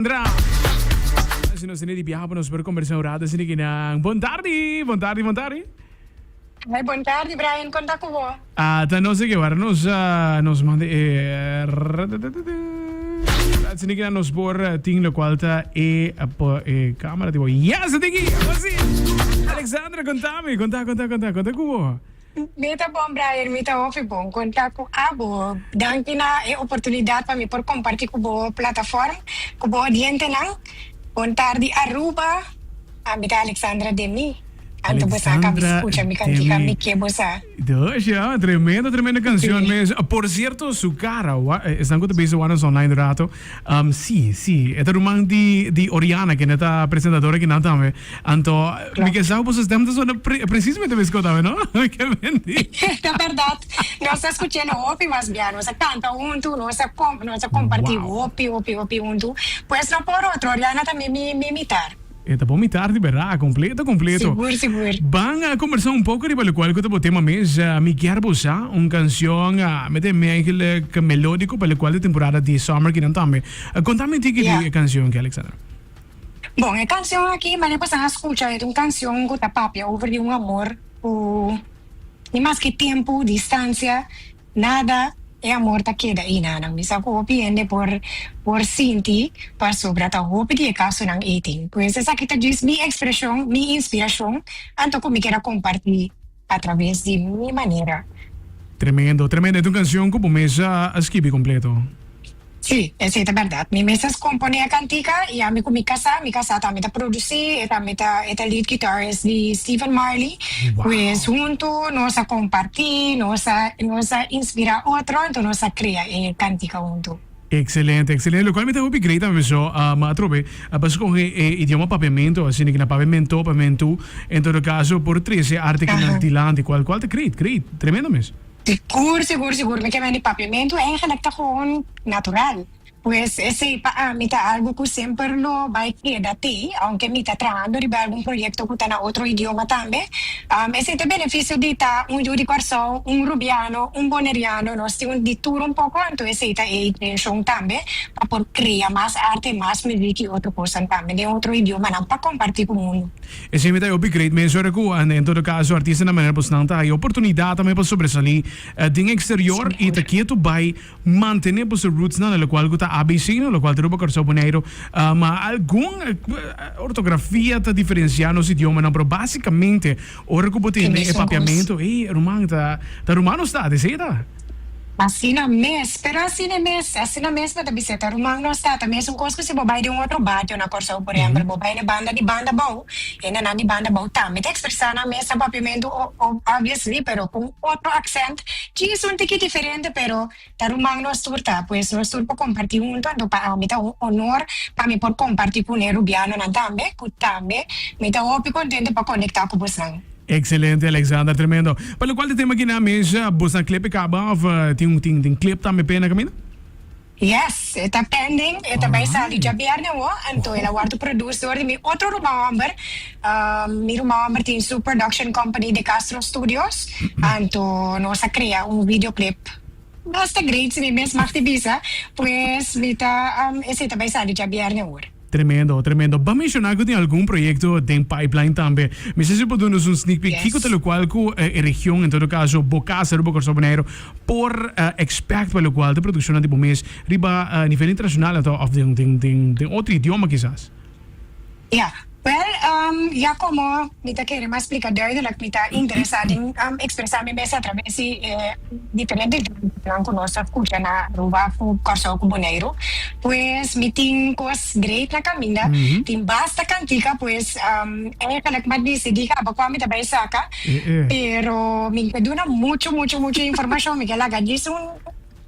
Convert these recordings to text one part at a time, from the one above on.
Alexandra. Si nos tene di biaha pa nos por conversa un rato asina kinan. Bon tardi, bon tardi, bon tardi. Hey, bon tardi Brian, con ta cu bo? Ah, ta nos ke wara nos nos manda e asina kinan nos por tin locual ta e e camera tipo yes tiki así. Alexandra, contame, conta, conta, conta, conta cu bo. Mi ta bon Brian, mi ta hopi bon. Konta ku abo. Danki na e oportunidat pa mi por kompartí ku bo plataform, ku bo odientenan. Bon tardi Aruba. Ami ta Alexandra Demy. Anto bo sa ka mi skucha mi kantika mi ke bo sa. Dos ya, tremendo tremendo cancion mes. Por cierto su cara, esnan cu ta bisa wak nos online rato, si, si, e ta ruman di di Oriana kende ta presentadora kinan tambe. Anto, mi ke sa ku boso stem ta sona precisamente meskos tambe, no? Mi ke mendi. Ta bèrdat. Nos ta skuch'é hopi mas bia. Nos a kanta huntu, nos a nos a kompartí hopi, hopi, hopi huntu. Pues no por otro, Oriana ta mi mi mitar. E ta bon mitar di bèrdat, kompleto, kompleto. Sigur, sigur. Ban a kombersá un poko riba lokual ku ta bo tema mes. Mi kier bo sa un kanshon mete mi eigenlijk melódiko pa lokual di temporada di summer kinan tambe. Konta mi un tiki di e kanshon ki, Alexandra. Bon, e canción aki manera cu esnan a scucha e ta un canción cu ta papia over di un amor cu ni maske tempo, distancia, nada e amor ta keda einanan. Mi sa cu hopi hende por por sinti pasobra ta hopi di e casonan ey tin. Pues esaki ta djis mi expresion, mi inspiracion anto cu mi kier a comparti. A traves di mi manera. Tremendo, tremendo. E ta un cancion cu bo mes a skibi completo. Sí, esey ta berdad. Mi mes a compone e cantica y ami cu mi casa, mi casa tambe ta produci, e tambe ta e ta lead guitarist di Stephen Marley. Pues hunto nos a comparti, nos a nos a inspira otro, anto nos a crea e cantica hunto. Excelente, excelente. Locual mi ta hopi great tambe so, ma atrobe pa scoge e idioma papiamento, asina ki na papiamento, papiamentu, en todo caso por trece arte ki nan dilanti, cual cual ta great, great, tremendo mes. Sigur, sigur, sigur. Mi ke mende papiamento eigenlijk ta gewoon natural. Pues esey pa ami ta algo cu semper lo bay keda tey, aunke mi ta trahando riba algun proyecto cu ta na otro idioma tambe. Esey ta e beneficio di ta un yu di Kòrsou, un Rubiano, un Boneriano, nos tin un di tur un poko, anto esey ta e intencion tambe pa por crea mas arte, mas muziek y otro cosnan tambe den otro idiomanan pa comparti cu mundo. Esey mi ta e hopi great mes ora cu en todo caso artistanan manera bosnan ta haya oportunidad tambe pa sobresali den exterior y ta ketu bay Mantené boso rootsnan na lokual ku ta ABC, na lokual ta Aruba, Kòrsou, Boneiru. Ma algun ortografia ta diferensiá nos idiomanan, pero básikamente ora ku bo tende e papiamentu, ey ruman ta ta ruman nos ta, esei ta. Asina mes, pero asina mes, asina mes bo ta bisa, ta ruman nos ta, ta mesun kos ku si bo bai den un otro bario na Kòrsou, por ehèmpel, bo bai na banda di Banda Bou, hendenan di Banda Bou tambe ta ekspresá nan mes na papiamentu obviously, pero ku un otro aksènt. Djis un tiki diferente pero ta ruman nos tur ta, pues nos tur por comparti hunto, anto pa ami ta un honor pa mi por comparti cu ne rubianonan tambe, cu tambe mi ta hopi contento pa conecta cu bosnan. Excelente Alexander, tremendo. Pa locual ta tema kina mes, bosnan clip e caba of tin tin clip tambe p'e na caminda? Yes, e ta pending, e ta bai sali djabierne awo, anto el a wordo produce door di mi otro ruman homber, mi ruman homber tin su production company De Castro Studios, anto nos a crea un videoclip basta great si mi mes mag di bisa, pues mi ta esey ta bai sali djabierne awor. Tremendo, tremendo. Ba menciona cu tin algun proyecto den pipeline tambe. Mi sa si por duna nos un sneak peek. Kico ta locual cu e region, en todo caso bo casa Aruba, Corsou, Boneiru, por expect pa locual ta produccionnan di bo mes riba nivel internacional anto of den den den den otro idioma kisas? Ya. Wel, ya como mi ta kere mas splica duidelijk, mi ta interesa den expresa mi mes atraves di e diferente genrenan cu nos ta scucha na Aruba cu Corsou cu Boneiru. Pues mi tin cos great na caminda, tin basta cantica, pues eigenlijk mi a dicidi caba cua mi ta bay saca, pero mi ke duna mucho mucho mucho informacion, mi ke laga djis un.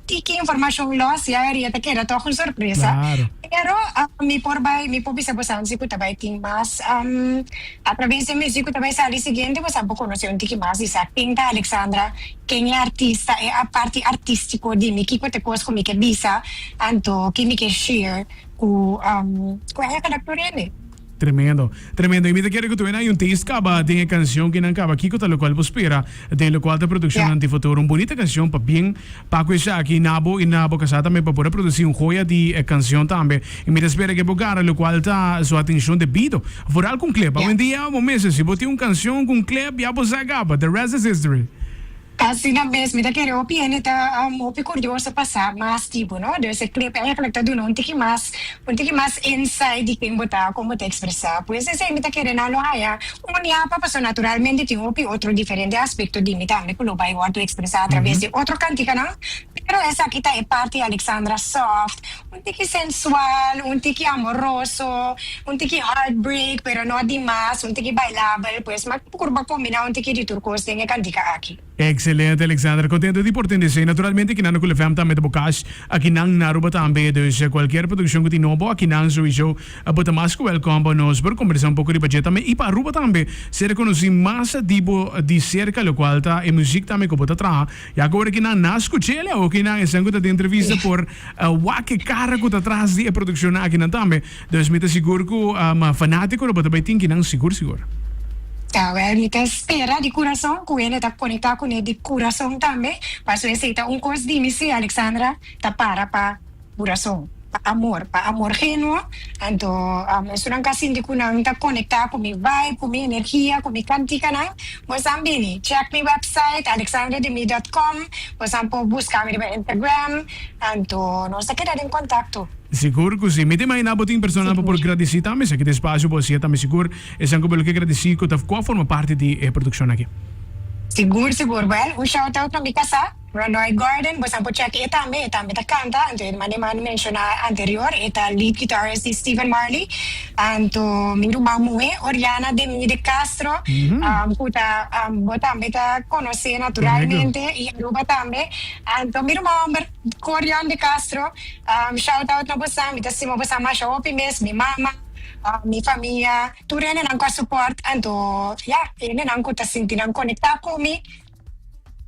Tiki informashon los ya e ria ta keda tòg un sorpresa. Pero mi por bai, mi por bisa bosan si ku ta bai tin mas atraves di e music ku ta bai sali siguiente bosan por konosé un tiki mas di sa ken ta Alexandra, ken e artista, e parti artístiko di mi, kiko ta e kos ku mi ke bisa, anto ke mi ke share ku ku e redaktor hende. Tremendo, tremendo. Y mi ta kere cu tuena hay un taste caba den e cancion ki nan caba kico ta locual bo spera den locual ta produccionnan di futuro. Un bunita cancion pa bien pa cu esaki na bo y na bo casa tambe pa por a produci un joya di cancion tambe. Y mi ta spera ke bo gara locual ta su atencion debido. Vooral cu un clip. Awendia bo mester si bo tin un cancion cu un clip ya bo sa caba. The rest is history. Asina mes, mi ta kere hopi hende ta hopi kurioso pa sa mas di bo, no? Dus e clip eigenlijk ta duna un tiki mas, un tiki mas insight di ken bo ta, kon bo ta ekspresá. Pues esei mi ta kere nan lo haña un yapa, pasobra naturalmente tin hopi otro diferente aspekto di mi tambe ku lo bai wòrdu ekspresá atraves di otro kantikanan, pero esaki ta e parti Alexandra soft, un tiki sensual, un tiki amoroso, un tiki heartbreak, pero no dimas, un tiki bailabel, pues m'a purba combina un tiki di tur cos den e cantica aki. Excelente Alexandra, contento di por tende esey. Naturalmente kinan na Cool FM tambe ta bo cas, akinan na Aruba tambe, dus cualkier produccion cu tin nobo akinan sowieso bo ta mas cu welcome pa nos por conversa un poco riba dje tambe y pa Aruba tambe ser reconoci mas di bo di cerca locual ta e muziek tambe cu bo ta traha. Ya cu ora kinan na scuchele o kinan esnan cu ta den entrevista por Wak e kara ku ta tras di e produkshonnan akinan tambe. Dus mi ta sigur ku fanátiko lo bo ta bai tin kinan sigur sigur. Ta wèl, mi ta spera di kurason ku hende ta konektá kuné di kurason tambe, pasobra esei ta un kos di mi si, Alexandra ta para pa kurason, pa amor, pa amor genuo. Anto esunnan ka sinti ku nan ta konektá ku mi vibe, ku mi energia, ku mi kantikanan, bosan bini check mi website alexandrademy dot com, bosan por buska mi riba Instagram. Anto nos ta keda den kontakto. Sigur ku si. Mi ta imaginá bo tin personanan pa por gradisí tambe. Esaki ta espasio bo hasié tambe sigur. Esnan ku bo lo ke gradisí ku ta ku a forma parti di e produkshon aki. Sigur sigur. Wèl, un shout out na mi kasá, Ranoy Gordon. Bosan por chèk e tambe. E tambe ta kanta. Anto e mane mane menshoná anterior, e ta lead guitarist di Stephen Marley. Anto mi ruman muhé, Oriana Demi de Castro, ku ta bo tambe ta konosé naturalmente i Aruba tambe. Anto mi ruman homber Corion de Castro, shout out na bosan, mi ta stima bosan masha hopi mes, mi mama, mi famia, tur hendenan ku a support, anto ya, hendenan ku ta sinti nan konekta ku mi,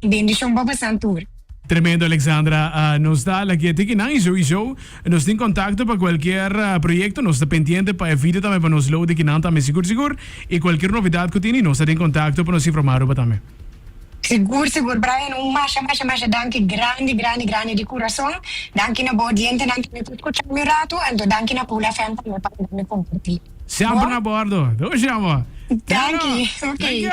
bendishon pa bosan tur. Tremendo Alexandra, nos ta la kiete kinan y sowieso nos tin contacto pa cualkier proyecto, nos ta pendiente pa e video tambe pa nos load kinan tambe sigur sigur y cualkier novedad cu tini nos ta den contacto pa nos informa Aruba tambe. Sigur sigur Brian un masha masha masha danki grandi grandi grandi di kurason danki na bo odientenan tambe ku skucha mi un ratu anto danki na Cool FM tambe pa yuda mi komparti Semper bo na bordo. Doshi amor. Danki ok. Thank you.